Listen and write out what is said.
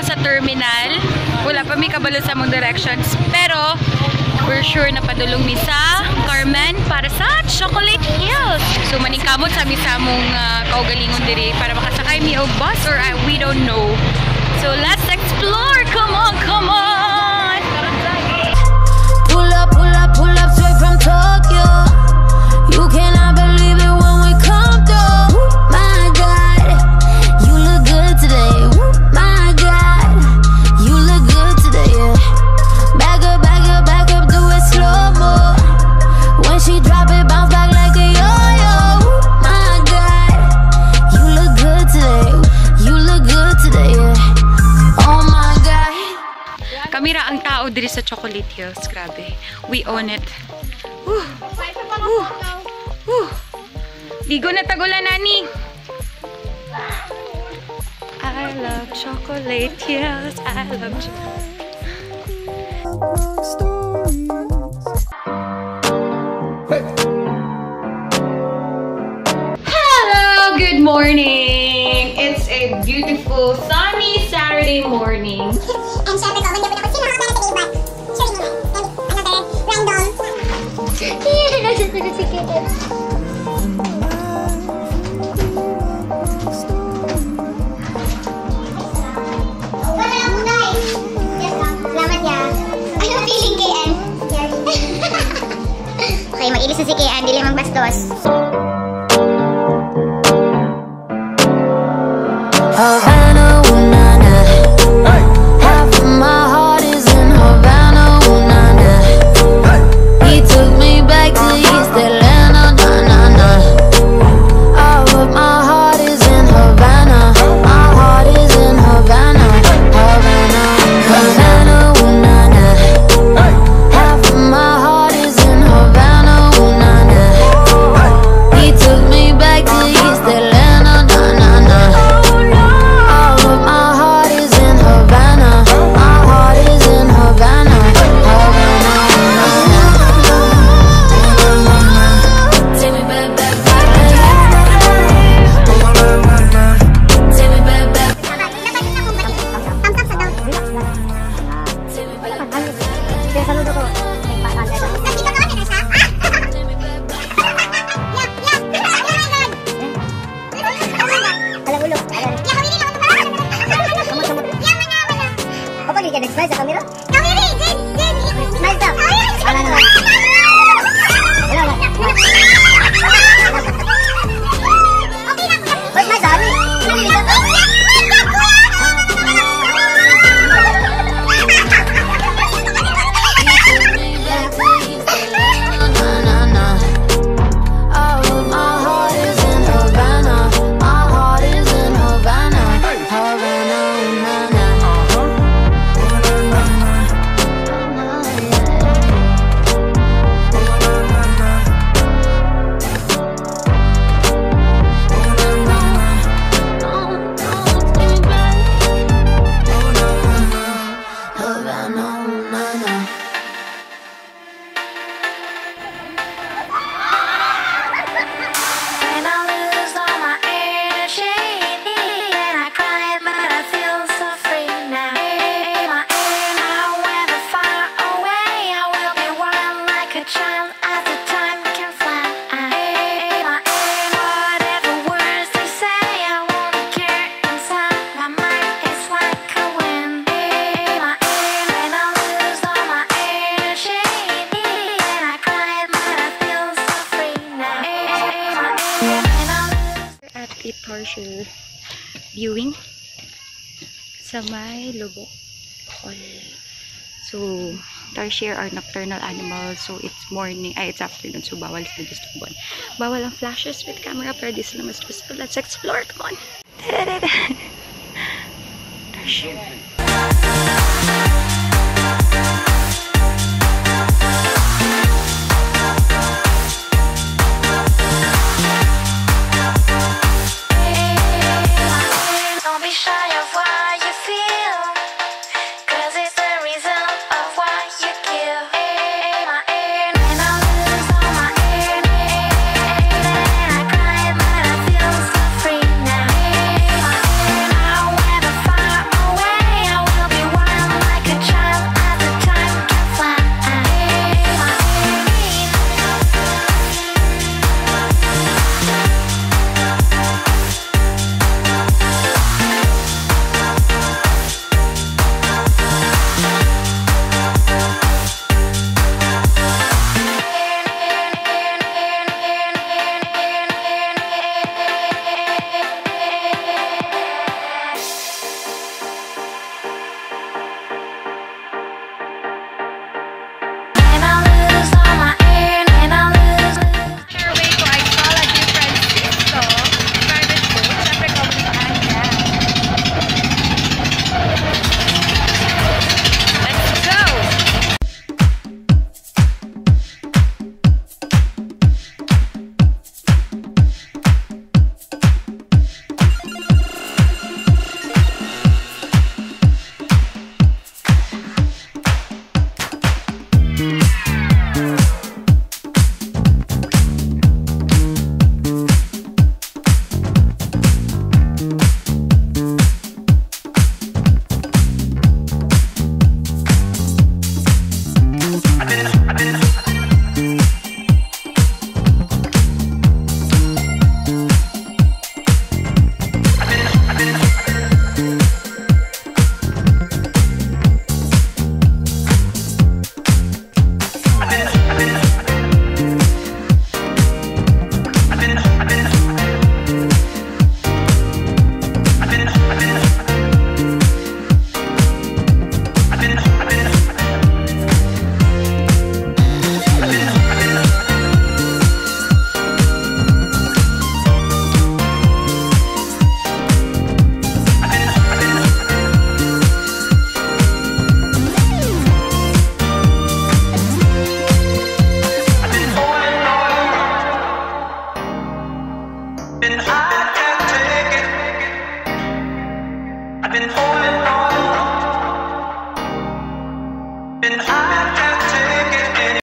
sa terminal. Wala pa mi kabalo sa among directions. Pero, we're sure na padulong mi sa Carmen para sa Chocolate Hills. So, maningkamot sa mi sa among kaugalingon diri para makasakay mi og bus or we don't know. So, let's explore! Come on, come on! Pull up, pull up, pull up straight from Tokyo. You cannot believe it when we come through. My God, you look good today. My God, you look good today. Yeah. Back up, back up, back up, do it slow mo. When she drop it, bounce back like a yo-yo. My God, you look good today. You look good today. Yeah. Oh my God. Kami ra ang tao diri sa Chocolate Hills. Grabe. We own it. Woo. Woo. Woo. Ligo na tag-ulan, nani. I love Chocolate Hills. I love chocolate. Stories. Hello, good morning. It's a beautiful sunny Saturday morning. And syempre, ko, wala ako sino ako today, but sure naman. And another random. Wala lang po, guys. Yes, ma'am. Salamat ya. Ano feeling kay Ann? Okay, mag-ilis na si kay Ann. Dili mang bastos. Havana, ooh, na, na. Half of my heart is in Havana, ooh, na, na. He took me back to East Atlanta, na, na, na. Oh, but my heart is in Havana. My heart is in Havana, Havana, Havana, ooh, na, na. Half of my heart is in Havana, ooh, na, na. He took me back to East Atlanta, na, na, na. Oh, but my heart is in Havana. My heart is in Havana, Havana, na, na. Take me back, back, back, back. Take me back, back. Thumbs up sa daw. Take me back, back. Nandito ka na siya? Take me back, back. Yeah, yeah. Oh my God. Oh my God. Yeah, kami rin ako. Yeah, mga wala. Kapag ka nag-smile sa camera, Kami rin, Jade, Jade. Smile daw. Ay, Wala naman. Wala, wala. Okay lang. Ba't may dami? Back to East Atlanta, na, na, na. Oh, but my heart is in Havana. My heart is in Havana, Havana, ooh, na, na. Take me back. Havana, ooh, na, na. When I lose all my energy and I cry, but I feel so free now. My now whether far away, I will be wild like a child as the time can fly. My whatever words they say, I won't care. Inside my mind is like a wind. My when I lose all my energy and I cry, but I feel so free now. My when I lose At a tarsier viewing sa may Loboc Hall. So, tarsier are nocturnal animals. So, it's morning, ay, it's afternoon. So, bawal sila disturbon. Bawal ang flashes with camera pero di sila mas. So, let's explore. Come on. Tarsier.